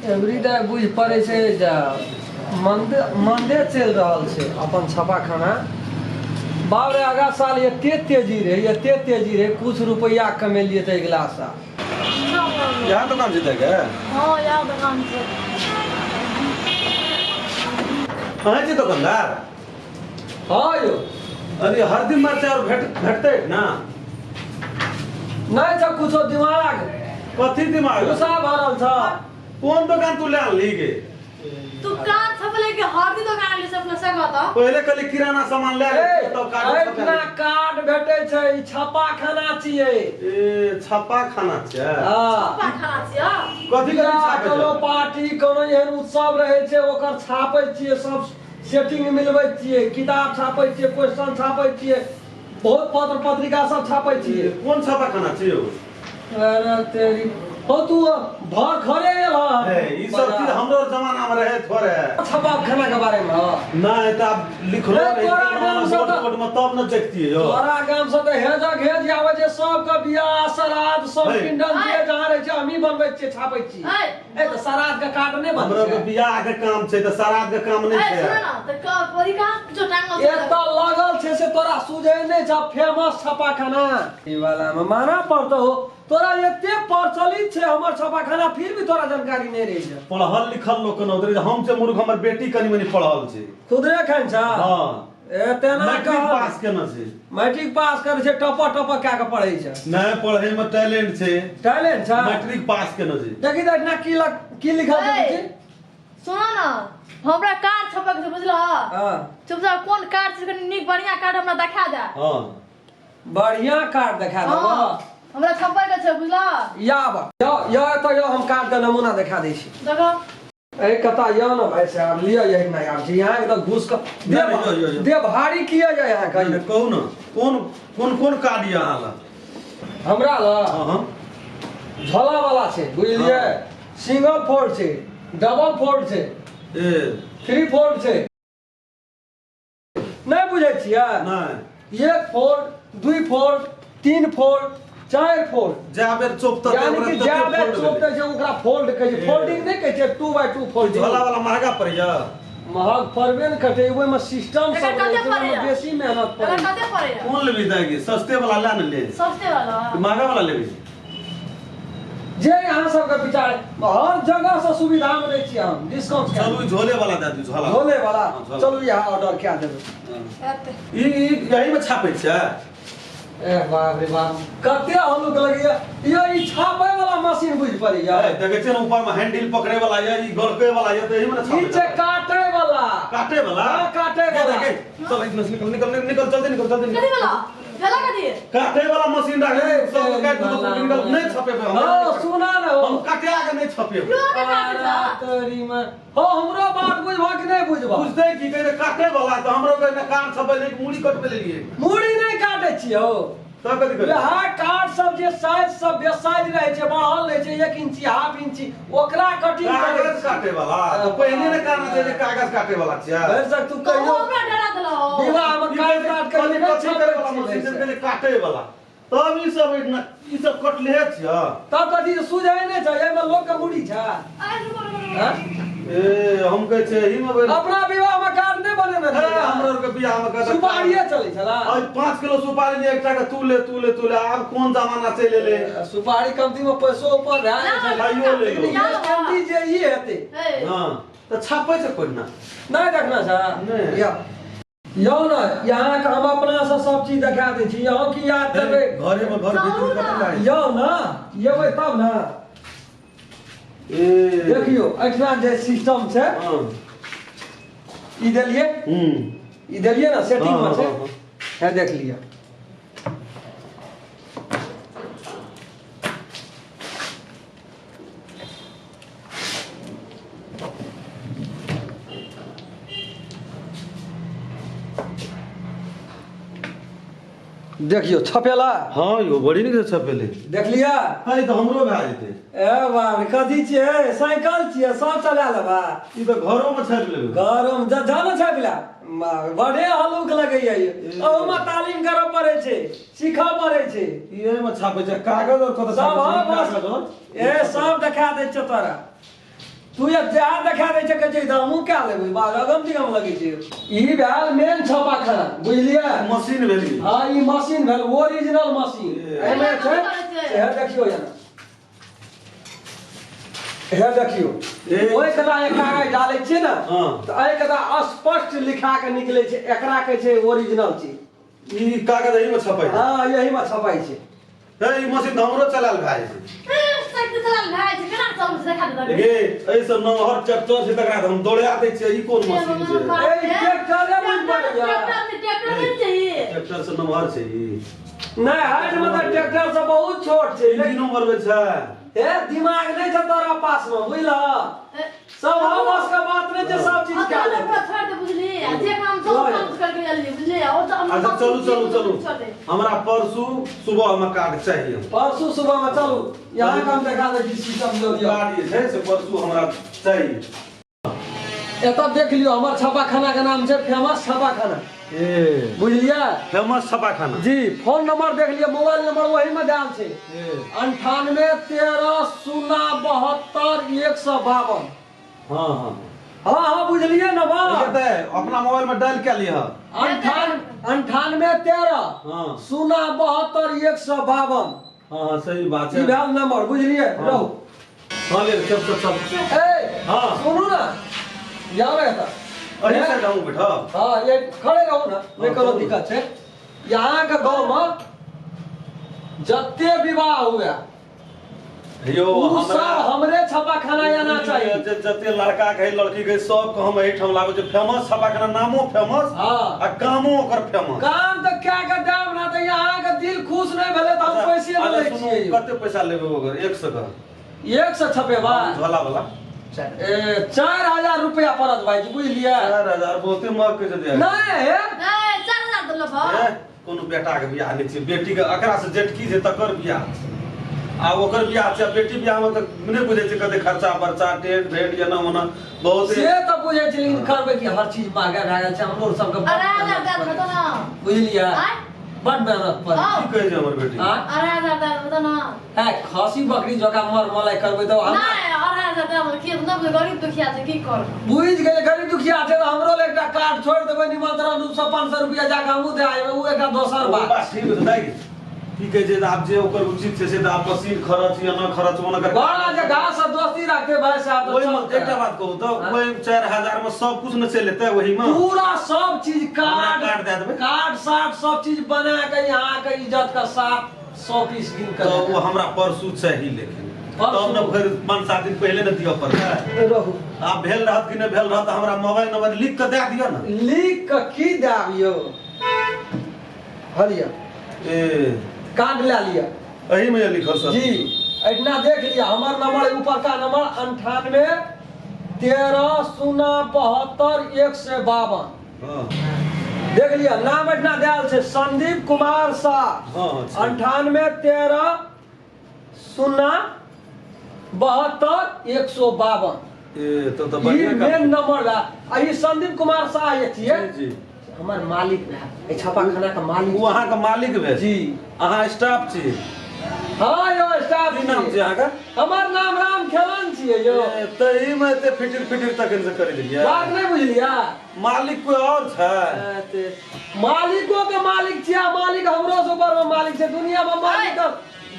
Everyday बुझि पड़ै छै जे मन्दे मन्दे चलि रहल छै अपन छापाखाना। बाप रे, आगा साल एते तेजी रहै, एते तेजी रहै, कुछ रुपैआ कमेलियै तऽ अगिला साल। इएह दोकान छै के? हाँ, इएह दोकान छै। अहाँ छी दोकानदार? हाँ यौ। अरे हरदी मरचाइ और भेटतै ना? नहि छ कुछो दिमाग। कथी दिमाग? गुस्सा भरल छ। कोन दोकान तू ले आनली गे? तू कार्ड छपले कि हरदी दोकान ले अपना से कहता? पहिले कहली किराना सामान ले ए, तब कार्ड छपा एहिठिना ले। कार्ड भेटै छै, ई छापा खाना छियै। ए, छापा खाना छै? हाँ। छापा खाना छियै। कथी कथी बियाह, छापै कोनो छै? पार्टी, कोनो एहन उत्सव रहै छै, ओकर छापै छियै, सब सेटिंग मिलबै छियै, किताब छापै छियै, क्वेश्चन छापै छियै, बहुत पत्र पत्रिका सब छापै छियै। कोन छापा खाना छियै? अरे तेरी हो, तू भर घरे एल हँ। हे, ई सब चीज हमरो जमाना में रहे थोड़े। छापा खाना के बारे में? हँ। नहीं तऽ आब लिखलो हे, रहितै तोरा ने, गाम से बोर्ड तऽ- बोर्ड में तब न देखतियै यौ। तोरा गाम से तऽ हेजक हेज आबै छै सबके, बियाह श्राद्ध सब हे। पिंडन जे जहाँ रहै छै, हमही बनबै छियै, छापै छियै। हे। ए तऽ श्राद्ध के कार्ड नहि हमरो बनै के छै? बियाह के काम छै तऽ श्राद्ध के काम नहि ए, छै। सुन ना, तऽ कथी कहाँ जो टांगल छै? एतऽ लगल छै से तोरा सुझै नहि छ। फेमस छापाखाना ई वाला मे मानऽ पड़तौ हो, तोरा एते प्रचलित छै हमर छापाखाना, फिर भी तोरा जानकारी नहि रहै छै। पढ़ल लिखल लोक के नौकरी, हम छै मूर्ख, हमर बेटी कनि मनि पढ़ल छै। खुदरे खान छ? हँ। ए तेना मैट्रिक कह पास केने छै। मैट्रिक पास करै छै, टप टप कए के पढ़ै छै। नहि, पढ़ै में टैलेंट छै। टैलेंट छै। मैट्रिक पास केने छै। देखी तऽ एहिठिना की लग की लिखल छै? ए। बुच्ची? सुन ना, हमरा कार्ड छपक छै, बुझलह? हँ। चुपचाप कोन कार्ड छै, कनि नीक बढ़िया कार्ड हमरा देखा दे। हँ। बढ़िया कार्ड देखा देबो। हँ, हमरा छपै के छै, बुझलह? या बा या या एतऽ या, हम कार्ड के नमूना देखा दै छी। देखो। ए कता या ना भाई साहब, लिअ, यही ना आब छी यहाँ के तऽ घुस के दे। नहि, नहि, यो, यो, यो। दे भारी किया जाय यहाँ के? नहि, कहू ने, कोन कोन कोन कार्ड यऽ अहाँ लग? हमरा लग हँ हँ। झोला वाला छै, बुझलियै? सिंगल फोल्ड छै, डबल फोल्ड छै। ए। थ्री फोल्ड छै। नहि बुझै छियै? नहि। एक फोल्ड, दुई फोल्ड, तीन फोल्ड, चारि फोल्ड। जै बेर चोपतै यानी कि जै बेर चोपतै छै ओकरा फोल्ड कहै छै। ए। फोल्डिंग नहि कहै छै, 2 बाय 2 फोल्डिंग। झोला वाला महगा पड़ैया? महग पड़बे ने करतै, ओहिमे सिस्टम एकर सब रहै कते छै, ओहिमे पड़ैया? बेसी मेहनत एकर पड़ै छै। कते पड़ैया? कोन लेबही दाइ? सस्ते वाला लए ने ले। सस्ते वाला। महगा वाला लेबही? जे अहाँ सबके विचार, हर जगह से सुविधा में दै छियै हम डिस्काउंट। चलू, ई झोले वाला दए दियौ, झोला। झोले वाला? हँ, झोला। चलू, यहाँ ऑर्डर कए देबै। हँ। एते। ई यही में छापै छै? ए बाप रे बाप, कते हल्लुक लगैया यो। ई छापै वाला मशीन बुझि पड़ैया। ए, देखै छियै ने, ऊपर में हैंडल पकड़े वाला ये, ई गड़के वाला ये, तऽ एही में ने ई छापै छै काटे वाला। काटे वाला? हाँ, काटे ये वाला। देखे, चल इतना से निकल निकल निकल, जल्दी निकल, जल्दी कथी निकल। वाला भेला? कथी? काटे वाला मशीन राखे, सब काट दो, निकल, नहीं छपेबे हम। हाँ, सुना ने हो। हम काटे के नहीं छपेबे। लोग के काटे अरे छै। तोरी में हो, हमरो बात बुझबा कि नहि बुझबा? बुझते की कहै काटे वाला, तऽ हमरो कहै कान छपे ले, मुड़ी कटबे लेलिए। मुड़ी नहि काटे छियै हो। तब कथी करै? वएह कार्ड सब जे साइज सब बेसाइज रहै छै, बढ़ल रहै छै 1 इंची, हाफ इंची, ओकरा कटिंग करै कागज काटे वाला तऽ पहिने ने कहना छै जे कागज काटे वाला छियै। भरि सक तू तो कहियो हमरा डरा देलहो। विवाह मे ई कार्ड काट के कहली नहि कथी करे वाला छापै मशीन छियै। छै काटे वाला, तब ई सब एहिठिना ई सब कटले छियै। तब कथी सुझै नहि छै? एहिमे लोक के मुड़ी छै? अरे रुको रुको रुको। हँ? ए, हम कहै छियै एही मे बैठ। अपना विवाह मे कार्ड नहि बनेने ए, रहियै? हमरो आरके बियाह मे कहै सुपारिये चलै छला। आज 5 किलो सुपारी ले, एकटा के तू ले, तू ले, तू ले। आब कोन जमाना चलि एलै? सुपारी कमती मे पैसो ऊपर भए जाइ छलै। खाइयो ले लो। लेकिन जे ई हेतै। ए, हँ, तऽ छापै छै कोई ना? नहि देखना छै? नहि। यौ यौ ने, यहाँके हम अपना से सब चीज देखा दै छी। यहाँ की याद करबै? घरे मे घर भीतर कतऽ लागै? यौ ने, एबै तब ने। ए। देखियौ, एहिठिना जे सिस्टम छै, हँ। ई देलियै। ई देलियै ने, सेटिंग मे हँ, छै। हँ, हँ। हे, देख लिअ। देखियौ, छपेला। हँ यौ, बड़ी नीक से छपेले। देख लिअ। है, तऽ हमरो भए जेतै। ए बाप रे, कथी छियै? साइकिल छियै, सब चला लेबा। ई तऽ घरो मे छापि लेबै। घरोमे जानो छापि ला। बड़े हल्लुक लगैया ई। अहूमे तालीम करऽ पड़ै छै, सीखऽ पड़ै छै। ई एहिमे छापै छै कागज और कतऽ सब छापै हाँ छै बस कागज और? ए, सब देखा दै छियौ तोरा। तू ये जहाँ देखा दै छै कहै छै तऽ हमहूँ कए लेबै बाप रे, अगम दिगम लगै छै। ई भेल मेन छपाखाना, बुझलियै? मशीन भेली। हँ, ई मशीन भेल ओरिजिनल मशीन। एहिमे छै से देखियौ एना, हे देखियौ, ओहि कदा एक कागज डालै छियै ने तऽ एहि कदा स्पष्ट लिखा के निकलै छै। एकरा कहै छै ओरिजिनल चीज। ई कागज एही में छपै छै? हँ, यही में छपाइ छै। हे, ई मशीन तऽ हमरो चलायल भए जाइ छै। साइकिल चलायल भए जाइ छै, केना चलू से देखा दे। गे, एहिसँ नमहर ट्रैक्टर छै तकरा तऽ हम दौड़ा दै छियै। ई कोन मशीन छै? ए, ट्रैक्टरे बुझि पड़ैया। ट्रैक्टर ट्रैक्टर नहि चाहिए। ट्रैक्टर से नमहर छै ई। नहि, हाइट में तऽ ट्रैक्टर से बहुत छोट छै। इंजिनो बनबै छै। हे, दिमाग नहि छै तोरा पास में, बुझलह? सब हम बस के बात नहि छै, सब चीज कए लेबै। छोड़ दे, बुझली? आ जे काम सब काम करके गेलियै, बुझली? और तऽ अच्छा, चलू चलू चलू, हमरा परसू सुबह में कार्ड चाहिए। परसू सुबह में चलू, यहाँ काम देखा दै छी, सिस्टम जो दियौ। कार्ड जे छै से परसू हमरा चाहिए। एतऽ देख लियौ, हमर छापाखाना के नाम छै फेमस छापाखाना। ए, बुझलियै? फेमस छापाखाना। जी, फोन नंबर देख लियौ, मोबाइल नंबर वही में देल छै, 98 13 0 72 152। हाँ हाँ। हाँ हाँ, बुझलियै ने बा? तऽ अपना मोबाइल में डायल कए लिह। 98 13 0 72 152। हाँ हाँ, सही बात ई छै। भेल नंबर, बुझलियै? रहू। हाँ, ले चल चल चल। ए, सुनू ने, जाओ ने एतऽ। अही साइड हमहूँ बैठब। हाँ, ये खड़े रहू ने, नहि कोनो दिक्कत छै। यहाँ के गाँव में जते विवाह हुए यौ, उ हमरा सब हमरे छपाखाना आना चाहिए। जते लड़का के लड़की के सबके हम एहिठाम लाबै छी। फेमस छपाखाना, नामो फेमस आ कामो ओकर फेमस। काम तऽ क्या के देब ना तऽ यहाँ के दिल खुश नहि भेलै तऽ हम पैसे नहि लै छियै यौ। कते पैसा लेबै ओकर एक सौ के? 100 छपेबा? झोला वाला। ए, 4000 रुपया पड़त भाईजी, बुझलियै? 4000 बहुते महग कहै छै। नहि हे। नहि, 4000 देलक ए, कोनो बेटा के बियाह नहि छै, बेटी के, एकरा से जेटकी छै तकर बियाह छै आ ओकर बियाह छै। आ बेटी बियाह मे तऽ नहि बुझै छै कते खर्चा बर्चा, टेंट भेंट, एना ओना बहुत। से तऽ बुझै छी, लेकिन करबै कि, हर चीज महगा भए गेल छै। हमरो सबके बड 2500 मेहनत दए पड़ै देबो ने। बुझलियै? आँय? बड मेहनत पड़ै। हँ। की कहै छै हमर बेटी? आँय? 2500 दए देबो ने। है, खसी बकरी जकाँ मर मलाइ करबै तऽ हमरा नहि, 2500 दए देबो की नहि, गरीब दुखिया छै, की करब? बुझि गेलै, गरीब दुखिया छै तऽ हमरो लए एकटा कार्ड छोड़ि देबै निमंत्रण रूपसँ, 500 रुपया जाकऽ हमहूँ दए आयबै, ओ एकटा दोसर ओ बात। बात ठीक छै दाइ, की कहै छै तऽ आब जे ओकर उचित छै से तऽ आब मशीन खर्च या न खर्च ओना कर। बड़ा जे घास से दोस्ती रखते भाई साहब तऽ ओहिमे चलतै। एकटा बात कहू तऽ हाँ? ओहि 4000 मे सब कुछ ने चलि एतै ओहिमे? पूरा सब चीज हमरा कार्ड कार्ड दए देबै। कार्ड साट सब चीज बना के यहाँ के इज्जत के साथ 100 पीस गिन के तऽ ओ हमरा परसू चाही, लेकिन परसू? तब ने फेर 5-7 दिन पहिले ने दिअ पड़तै। रहू। आब भेल रहत कि नहि भेल रहत, हमरा मोबाइल नंबर लिख कऽ दए दिअ ने। लिख के की देब यौ? हलिया। ए। कार्ड लए लिअ। एहिमे ये लिखल सब? जी, एहिना देख लिअ, हमर नंबर ऊपरका नंबर 98 13 0 72 152। देख लिअ, नाम एहिना देल छै, संदीप कुमार शाह। हाँ, हाँ, छै। 98 13 0 72 152। ए, तब तऽ ई बढ़िआँ मेन काम। नंबर बा आ ई संदीप कुमार शाह जे छियै जी जी हमर मालिक भए, एहि छापाखाना के मालिक। ओ अहाँके मालिक भेल? जी। अहाँ स्टाफ छी? हाँ यौ, स्टाफ। की नाम छियै। छै अहाँके? हमर नाम राम खेलन छियै यौ। ए, तही मे एते फिटिर फिटिर तखन से करै देलियै। बात नहि बुझलियै? मालिक कोई और छै? ए, ते मालिको के मालिक छियै आ मालिक हमरो से ऊपर में मालिक छै। दुनिया में मालिक के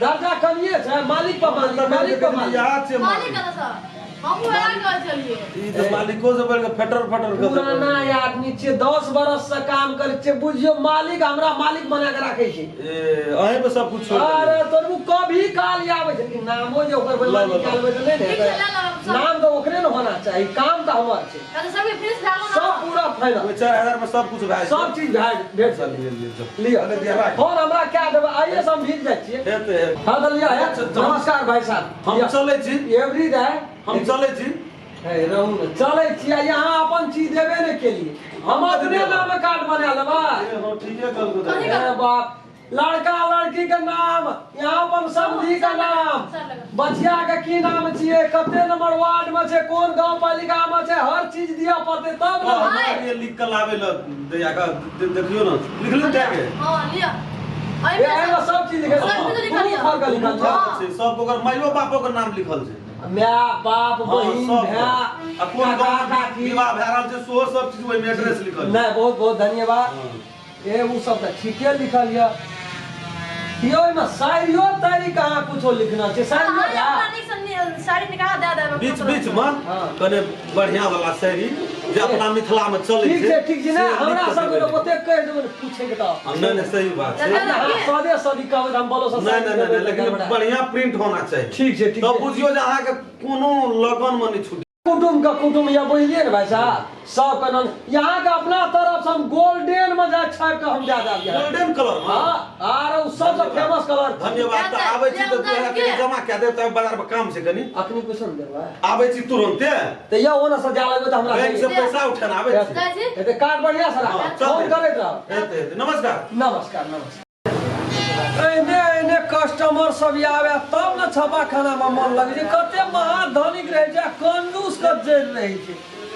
दर्जा कमिए छै, मालिक पर मालिक, मालिक पर मालिक। इएह छै मालिक मालिक। कतऽ सर, हमहूँ वएह कहै छलियै। ई तऽ मालिको से बढ़ि कऽ फेटर फटर कऽ पुराना आदमी छियै, 10 बरस से काम करै छियै, बुझियौ मालिक हमरा मालिक बना के राखै छै। ए, अहीं पे सब कुछ छोड़ अरे देलियै। तोर उ कभी काल आबै छै, लेकिन नामो जे ओकर ल, ल, मालिक ल। आबै तऽ नहि ने ठीक छै, हेतै। लए लेब सब। नाम तऽ ओकरे ने होना चाही, काम तऽ हमर छै। कहते सबके फिनिश भए गेल सब ने? पूरा फाइनल। ओहि 4000 मे सब कुछ भए सब चीज भए भेट चल जेतै। लिअ लिअ, चल। लिअ। अरे दिया राख। फोन हमरा कए देबै, आइए से हम भीज जाइ छियै। हेतै हेतै। हाँ तऽ लिअ, हे। अच्छा, नमस्कार भाई साहब। हम चलै छी। Every day. हम चलै छी। हे रहू ने, चलै छियै, यहाँ अपन चीज देबे ने केलिए, हम अपने नाम कार्ड बना लेबै। ए, हँ, ठीके कहलको तऽ। कथी? हे बाप, लड़का लड़की के नाम, यहाँ अपन समधी के नाम, बचिया के की नाम छियै, कते नंबर वार्ड में छै, कोन गांव पालिका में छै, हर चीज दिअ पड़तै तब ने। हमरा लिए लिख कऽ लाबै लए दैया के देखियौ ने, लिखलू दए के। हँ, लिअ। ए, एहिमे सब चीज लिखल सब किछु लिखल छै, यऽ। फर्क लिखल छै। छै सब, ओकर माइयो बापो के नाम लिखल छै। माय बाप हँ, बहिन सब भाय आ कोन काका गाँव मे काकी विवाह भए रहल छै सेहो सब चीज ओहिमे एड्रेस लिखल छै। नहि, बहुत बहुत धन्यवाद। हँ। ए ओ सब तऽ ठीके लिखल यऽ। यौ, एहिमे शायरियो तायरी कहाँ कुछो लिखना छै? शायरियो अहाँ भए अपना नीक सँ साड़ी निकाल दए देब। बीच बीच मे हँ। कने बढ़िया वाला शायरी जे अपना मिथिला मे चलै ठीक छै, ठीक छै ने। से लिख हमरा कऽ सबके देबै। तऽ ओतेक कहि देबै ने पूछैके तऽ। हँ, नहि नहि, सही बात छै। नहि, नहि, सदे सदी कहबै तऽ हम बोलो से नहि नहि नहि नहि, लेकिन बढ़िया प्रिंट होना चाही। ठीक छै, ठीक तब छै। बुझियौ जे अहाँके कोनो लगन मे नहि छूट। कुटुम के कुटुम या, बुझलियै ने भाई साहब, सब के नाम यहाँ के अपना तरफ से हम गोल्डन में जा छापि के हम दए देब यहाँ। गोल्डन कलर मे। हाँ, आर उ सबसे फेमस कलर। धन्यवाद। तऽ आबै छी तऽ 2000 टका जमा कए देब, तब बाजार पर काम छै कनी। अखनी कुछ नहि देबै? आबै छी तुरन्ते। तऽ यौ, ओना से जा लगबै तऽ हमरा बैंक से पैसा उठेने आबै छी। जाइ छी। एते कार्ड बढ़िया से हँ, राख, चल। फोन करैत रह। हेतै हेतै, नमस्कार। नमस्कार नमस्कार। एहने एहने कस्टमर सब आवे तब ने छापा खाना में मन लगे छै। कते महाधनिक रहे छै आ कंजूस के जड़ रहे छै,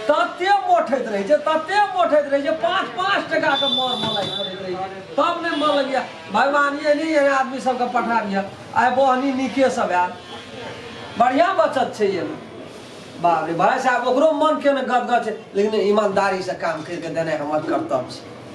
तते मोठैत रहे छै, तते मोठैत रहे छै, 5-5 टका के मर मलाई करैत रहे छै, तब नहि मन लगैया। भगवान एहने एहने आदमी सबके पठाबिह। आइ बहनी नीके सब आयल, बढ़िया बचत छै एहिमे। बाप रे भाई साहब, ओकरो मन के ने गदगद छै, लेकिन ईमानदारी से काम करिके देनाइ हमर कर्तव्य छै।